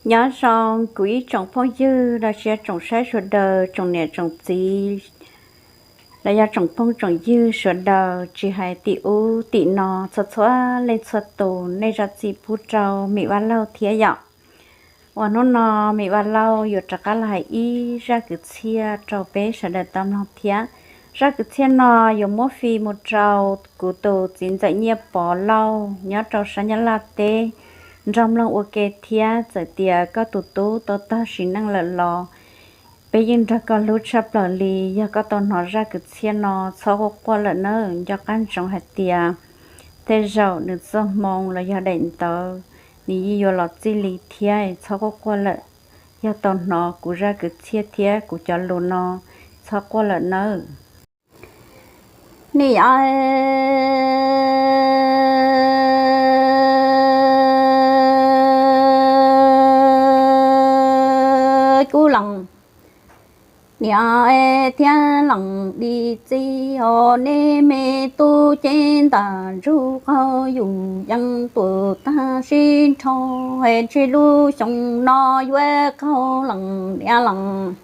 Nyob zoo kuv ib tsoom phooj ywg los sis tsoom saib sawv daws, tsoom niam tsoom txiv los yog tsoom phooj tsoom ywg sawv daws tsis hais tim ub tim no txhua txhua leej txhua tus, nej zam txim pub rau Mim Vaj Lauj thiab yom. Uas hnub no Mim Vaj Lauj yuav rov qab los hais ib zaj kwv txhiaj rau peb sawv daws tau mloog thiab. Zaj kwv txhiaj no yuav muab fij mus rau kuv tus txiv ntxawm Nyiaj Pov Lauj nyob rau sab Nyab Laj teb nrog mloog ua ke thiab. Txawm tias koj tus tub tau tag sim neej lawm los peb yeej nrog koj hlub tshaj plaws li. Yog koj tau hnov zaj kwv txhiaj no txhob quaj quaj lawm nawb. Nco qab ntsoov hais tias tej zaum nws txoj hmoo los yog daim ntawv nws yeej yuav los txij li thiab, txhob quaj quaj lawm. Yog tau hnov kuv zaj kwv txhiaj thiab kuv cov lus no, txhob quaj lawm nawb. Nim kub lees niam thiab lees dim txiv os, nej me tub ceev ntam ntsuj qaug yus yeej tuam tag sib nrho, ntshe lub xyoo no yuav qaug lees niam lees.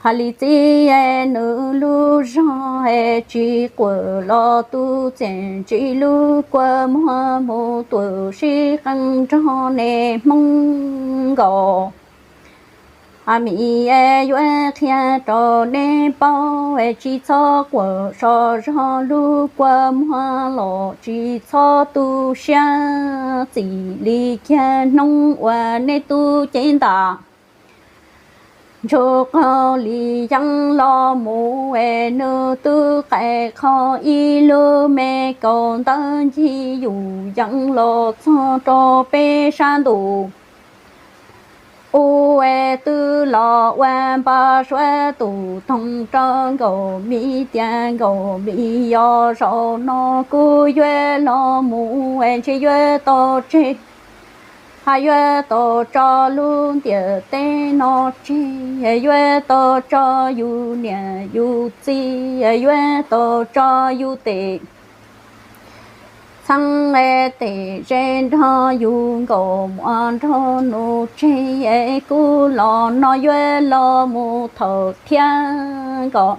Hais li txiv nws lub zog tsis quam los tu txiam ntsim lub kua muag mus tuam sib qeej nrog nej Hmoob nkaus. Mim yuav qhia rau nej paub, tsis txhob quam so zog lub kua muag los tsis txhob tu siab, txim li kiag hnub uas nej tub ceev ntam ntsuj qaug li yeej los mus, nws twb qais qho ib lub me kaus ntawv ncig yus yeej los txog rau peb sab ntus. Ub, twb los ua npaj suav tus toog rau Nkaus Mim tias Nkaus Mim yog zaum no kuj yuav los mus, ntshe yuav tau tseg, hais yuav tau tso lub ntiaj teb no tseg, yuav tau tso yus niam yus txiv, yuav tau tso yus tes txheeb tes ze nrog yus nkaus muam nrog nus tseg, kuj los no yuav los mus thaum thiab nkaus.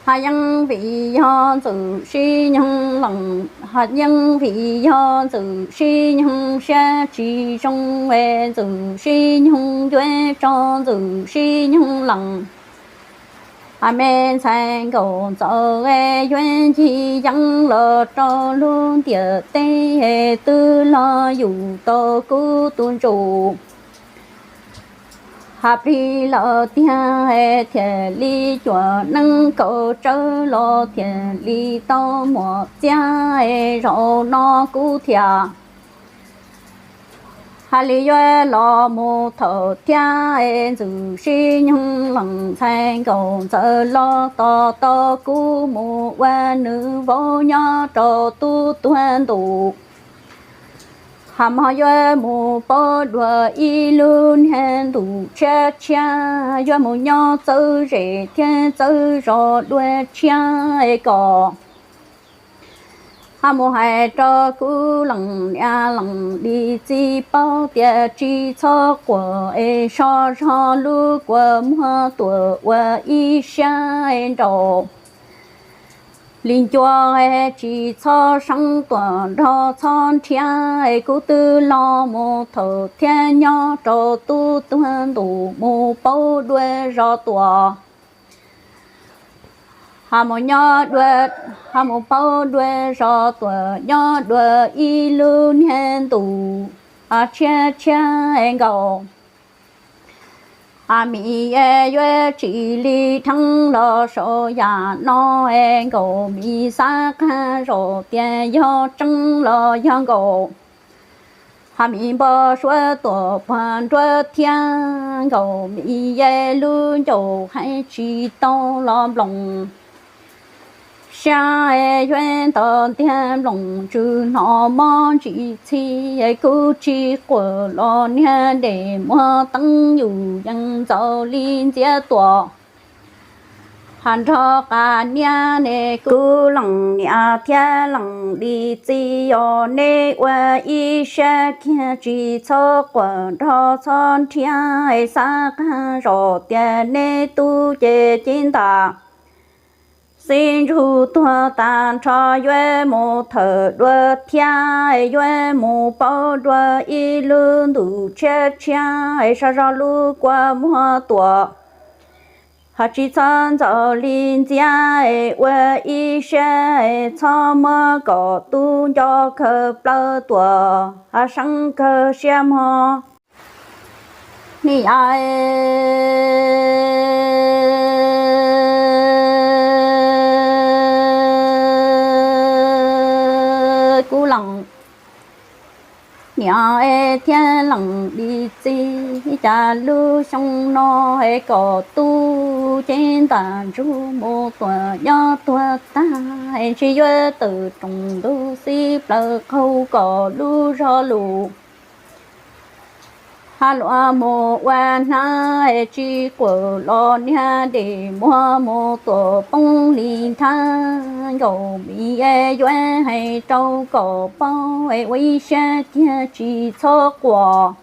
Hais yeej vim yog ntxwm sib nyoog lees, hais yeej vim yog ntxwm sib nyoog siab tsis zoo, ntxwm sib nyoog yuav tso ntxwm sib nyoog lees. Hais me ntxhais Nkaus Ntxawm yuav ncig yeeb los rau lub ntiaj teb, twb los yus tau kub tus ntsuj. Hais plig lawm tiag thiaj li cuam neeb kaus tsawb los thiaj li tau muam txiab, zaum no kuv thiaj hais li yuav los mus thaum thiab, ntxwm sib nyoog lees ntxhais Nkaus Ntxawm los tos tau kuv mus ua nws vauv nyob rau tub tuag ntus. Hais mas yuav mus pab dua ib lub niag ntuj tshiab tshiab, yuav mus nyob txawv zes thiab txawv zos dua tshiab kom hais mus hais rau kuv lees niam lees dim txiv paub tias tsis txhob quam es so zog lub kua muag tuam ua ib siab nraus li ncua, tsis txhob seeb tuam nrog txhob nrhiav, kuv twb los mus thaum thiab nyob rau tub tuag ntus mus paub dua zos tuam. Hais mus nyob dua, hais mus paub dua zos tuam nyob dua ib lub niag ntuj tshiab tshiab nkaus. Hais Mim yuav tsis li dheev los saum yam no, Nkaus Mim xav qab zaum tias yog tseeb los yog nkaus. Hais Mim npau suav tuam puag nruab thiab, Nkaus Mim lub ncauj hais tsis tau los nploos. Siab yuav ntaus ntiag nploos tsw hnov mob ntsis txhij, kuv tsis quam los niag dej muag teeb yus yeej ntxaus li ntxiab tuam. Has nrog qas niab ne, kuv leej niam thiab leej li txiv os, neb ua ib siab kiag tsis txhob quaj nrog txhob nrhiav, xav qab zos tias neb tub ces ceeb ntam xib ntsug tuag tag nrho, yuav mus thawm dua thiab, yuav mus paub dua ib lub ntuj tshiab tshiab, sau zog lub kua muag tuam. Ho tsis txhob ntxaus li ntxiab, ua ib siab txhob muab kom tub nco khaws plaws tuam, ho seeb kawg siab mog. Niam, kuv leej niam thiab leej li txiv, cas lub xyoo no kom tub ceeb ntam ntsug mus tuam nyob tuag tag, ntshe yuav tawm roos ntuj xib plaws qaug kom lub zog lus ha luam mus ua hnab, tsis quaj los niag dej muag mus tuam poob li nthab. Nkaus mi yuav hais rau kom paub, ua ib siab kiag tsis txhob quaj,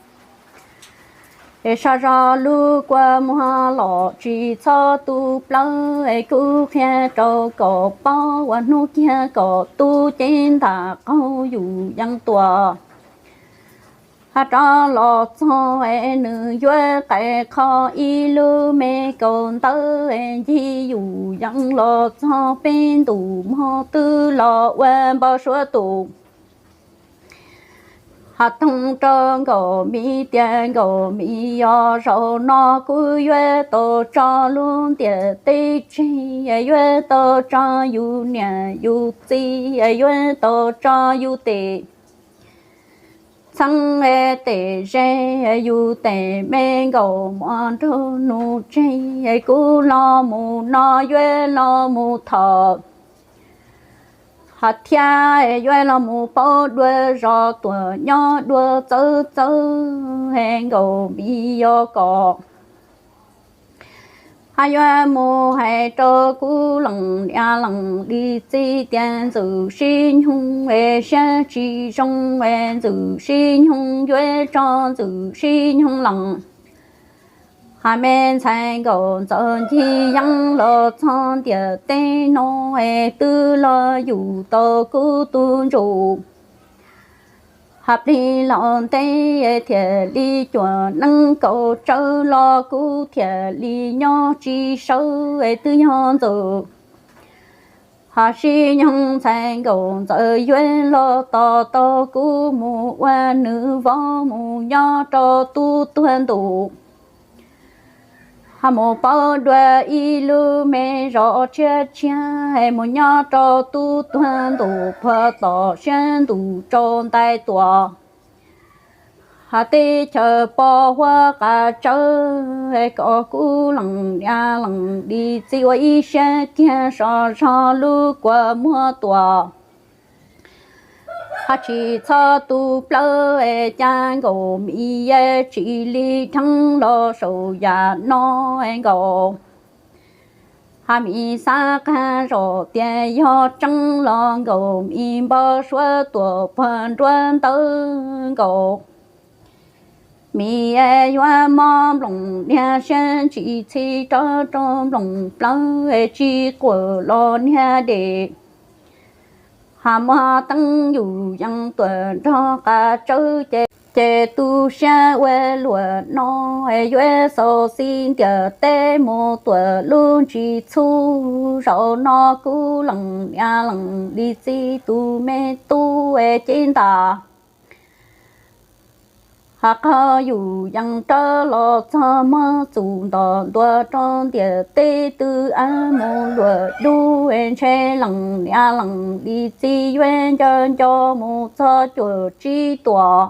sau zog lub kua muag los tsis txhob tu plaws. Kuv qhia rau kom paub, ua hnub kiag kom tub ceeb ntam qaug yus yeej tuam. Ho rov los txog nws yuav qais qho ib lub me kaus ntawv, ncig yus yeej los txog peb ntus mog, twb los ua npau suav tus. Ho toog rau nkaus mi tias nkaus mi yog zaum no kuv yuav tau tso lub ntiaj teb tseg, yuav tau tso yus niam yus txiv, yuav tau tso yus tes txheeb tes ze, yus tes me nkaus mos nraug nus tseg. Kuv los mus no yuav los mus thaum, ho thiab yuav los mus paub dua zos tuam nyob dua txawv txawv, nkaus mi yog kom ho yuav mus hais rau kuv leej niam leej li txiv tias ntxwm sib nyoog siab tsis zoo, ntxwm sib nyoog yuav tso ntxwm sib nyoog lees. Ho me ntxhais nkaus ntxawm ncig yeeb los txog ntiaj teb no, twb los yus tau kuv tus ntsuj. Ho plig los ntev thiaj li cuam neeb kaum tsawv los kuv thiaj li nyob tsis sawv, twb yog ntxwm ho sib nyoog ntxhais nkaus ntxawm yuav los tos tau kuv mus ua nws vauv mus nyob rau tub tuag ntuj. Ho mus paub dua ib lub me zos tshiab tshiab, mus nyob rau tub tuag ntuj puag tom siab ntuj tsaus ntais tuam. Ho teb chaws pos huab qas tsawv, kom kuv leej niam leej li txiv ua ib siab kiag sau zog lub kua muag tuam. Ho tsis txhob tu plaws, cas nkaus mi tsis li dheev los saum yam no nkaus. Ho mi xav qab zos tias yog tseeb los nkaus mi npau suav tuam puag nruab ntawd nkaus. Mi yuav mob nplooj niag siab tsis txhij rov rau nplooj plawv, tsis quaj los niag dej. Ho muaj teeb yus yeej tuam nrog qas tsawv ces, ces tu siab ua luam no, yuav xauv xib ntiaj teb mus tuam lub ntsis txhub. Zaum no kuv leej niam leej li txiv tus me tub cev ntas. Ho qhov yus yeej rawv los txog muab txum nto ntua rau ntiaj teb twb ab mus luam dub, ntshe leej niam leej li txiv yuav nco nco mus txog cuaj tsib tuam.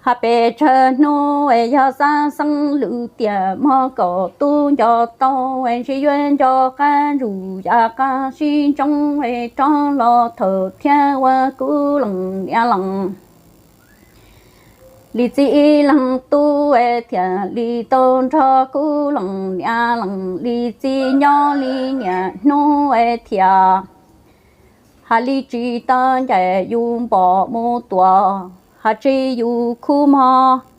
Ho pes tsawg hnub yog xav xeeb lwm tiam mog kom tub nco tau, ntshe yuav nco qab ntsuj yam qab sib ntsoov rov los thaum thiab ua kuv leej niam leej li txiv ib leeg tub. kuv thiaj li tau nrog kuv leej niam leej li txiv nyob li niaj hnub thiab. Hais li tsis tau ncaim yus npom mus tua, hais tsis yus khub mog.